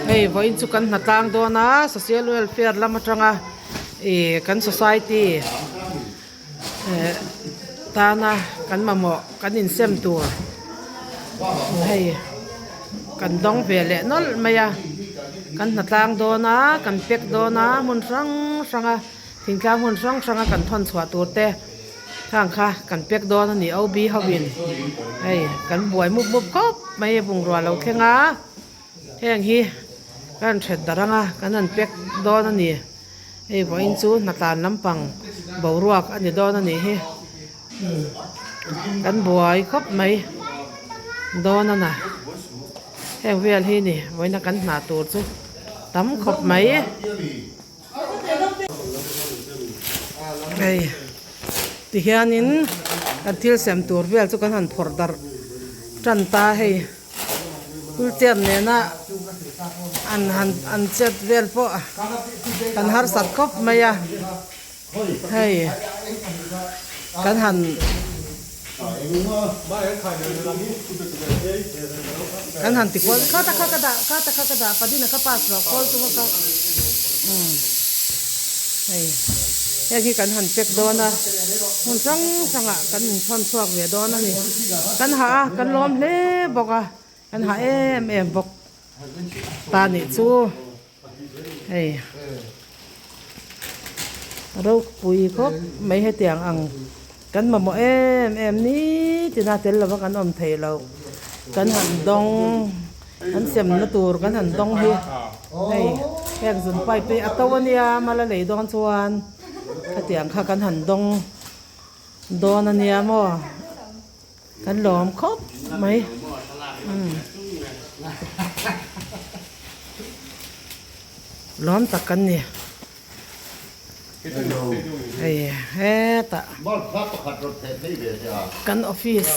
Hei vawiin chu kan hna tlang dawn a social welfare lam atanga ih kan society eh tana kan mamawh kan insem tur hei kan dawng ve leh nawlh mai a kan hna tlang dawn a kan pack dawn a hmun hrang hrang a thingtlang hmun hrang hrang a kan thawn chhuah tur te. Khang kha kan pack dawn a ni OB ho in hei kan buai mup mup khawp mai a bungrua lo thleng a heng hi kan han then darh ang a kan han pack dawn a ni hei vawiin chu hnatlan lampang boruak a ni dawn a nih hi kan buai khawp mai dawn a na heng vel hi ni vawiin a kan hna tur chu tam khawp mai. Hei tihianin kan thil sem tur vel chu kan han phawrh darh tan ta hei wheelchair nena an han an chet vel pawh kan harsat khawp mai a hei kan han Kan han ti kual kha ta kha ka dah kha ta kha ka dah padina kha pass loh kawl chunga kha umm hei heng hi kan han pack dawn a hmun hrang hrangah kan inthawn chhuak ve dawn a ni kan hah a kan lawm hle bawk a kan hah em em bawk ta nih chu. Hei ropui khawp mai hetiang ang kan mamawh em em ni tina tel lova kan awm theih loh kan han dawng kan semna tur kan han dawng hi hei heng zun pipe hi a to ania mala lei dawn chuan khatiang kha kan han dawng dawn ania maw. Kan lawm khawp mai. Lawm tak kan ni. Hei hetah kan office.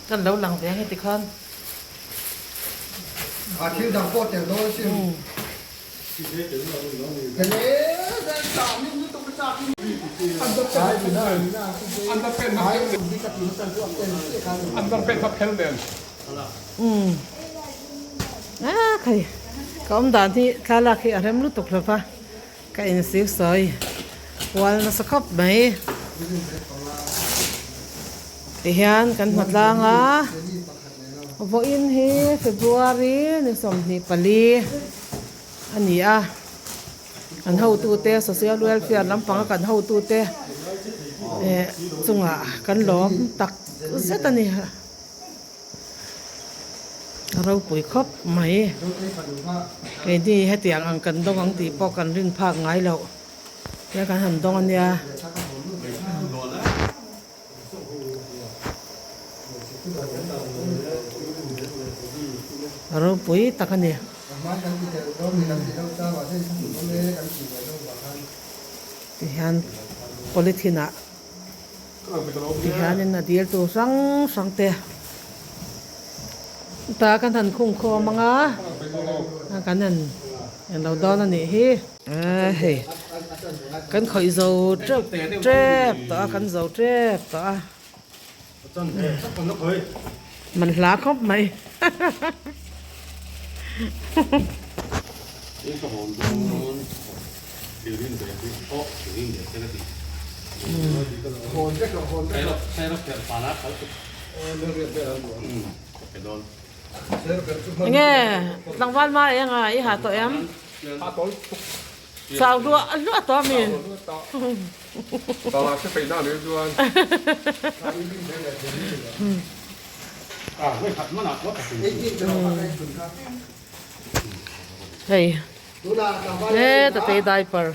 Kan lo lang ve ang heti khan. Ka awm dan hi thlalak hi a rem lutuk lo va ka insik sawi kual nasa khawp mai tihian kan hma tlang a vawiin hi February ni 24. A ni a, kan hotute social welfare lampanga kan hotute eh chungah kan lawm tak zet a ni. A ropui khawp mai. Keini hetiang ang kan dawng ang tih pawh kan rin phak ngai loh tia kan han dawng a nia. A ropui tak a ni. Tihian polythene ah tihianin a dil tur hrang hrang te ta kan han khung khawm ang a kan han englo dawn a nih hi. Ahh hei kan khawih zo teuh tep tawh a kan zo tep tawh a man hla khawp mai enge tlangval hma eng a i ha tawh em. Chau hluah hluah tawh a mi? Hei heta te diaper.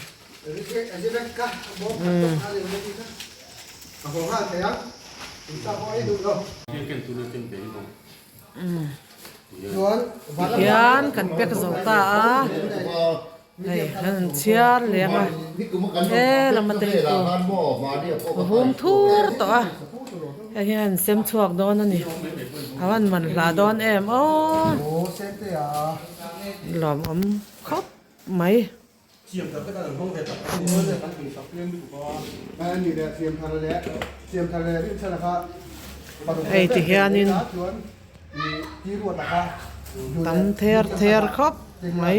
Tihian kan pack zo ta a hei an han chhiar leng a he lama te hi chu a hum thur tawh a hei hian an sem chhuak dawn a ni a van man hla dawn em aw lawmawm khawp mai. Hei ti hianin tam ther ther khawp mai.